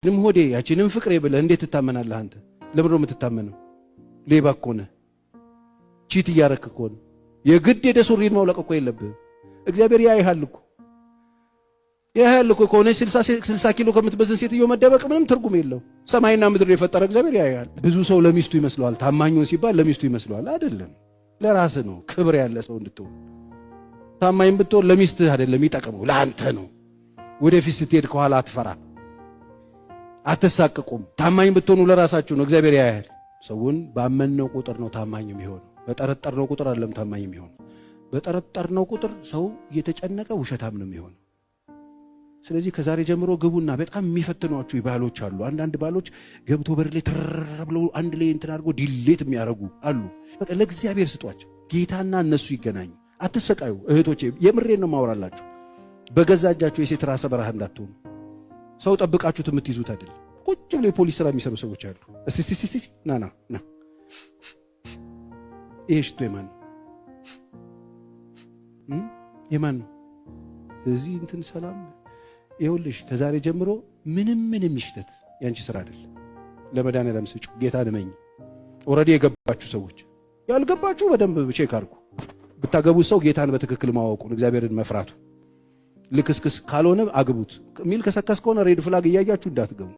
ንም ሆዴ ያቺንም ፍቅሬ ብለህ እንዴት ትታመናለህ አንተ? ለምንድን ነው የምትታመነው? ሌባ እኮ ነህ። Cheat እያረክ እኮ ነው። የግድ ሄደህ ሱሪን ማውለቅ እኮ የለብህም። እግዚአብሔር ያይሃል እኮ፣ ያይሃል እኮ። ከሆነ 60 ኪሎ ከምትመዝን ሴትዮ መደበቅ ምንም ትርጉም የለው። ሰማይና ምድር የፈጠረ እግዚአብሔር ያይሃል። ብዙ ሰው ለሚስቱ ይመስለዋል። ታማኙን ሲባል ለሚስቱ ይመስለዋል። አይደለም፣ ለራስህ ነው። ክብር ያለ ሰው እንድትሆን ታማኝ ብትሆን ለሚስትህ አይደለም የሚጠቅመው፣ ለአንተ ነው። ወደፊት ስትሄድ ከኋላ አትፈራ፣ አትሳቅቁም። ታማኝ ብትሆኑ ለራሳችሁ ነው። እግዚአብሔር ያያል። ሰውን ባመንነው ቁጥር ነው ታማኝ የሚሆነው። በጠረጠርነው ቁጥር አይደለም ታማኝ የሚሆነው። በጠረጠርነው ቁጥር ሰው እየተጨነቀ ውሸታም ነው የሚሆነው። ስለዚህ ከዛሬ ጀምሮ ግቡና በጣም የሚፈትኗችሁ ባሎች አሉ። አንዳንድ ባሎች ገብቶ በር ላይ ትር ብለው አንድ ላይ እንትን አድርጎ delete የሚያደርጉ አሉ። በቃ ለእግዚአብሔር ስጧቸው። ጌታና እነሱ ይገናኙ። አትሰቃዩ እህቶቼ፣ የምሬን ነው ማወራላችሁ። በገዛ እጃችሁ የሴት ራሰ በረሃ እንዳትሆኑ። ሰው ጠብቃችሁት የምትይዙት አይደለም። ቁጭ ብሎ የፖሊስ ስራ የሚሰሩ ሰዎች አሉ። እስቲ እስቲ እስቲ፣ ና ና ና፣ ይሄ ሽቶ የማን ነው? የማን ነው? እዚህ እንትን ሰላም ይኸውልሽ፣ ከዛሬ ጀምሮ ምንም ምንም ይሽተት ያንቺ ስራ አይደለም። ለመድኃኒዓለም ስጪው፣ ጌታን እመኝ። Already የገባችሁ ሰዎች፣ ያልገባችሁ በደንብ check አድርጉ። ብታገቡት ሰው ጌታን በትክክል ማወቁን፣ እግዚአብሔርን መፍራቱ፣ ልክስክስ ካልሆነ አግቡት። የሚልከሰከስ ከሆነ red flag እያያችሁ እንዳትገቡ።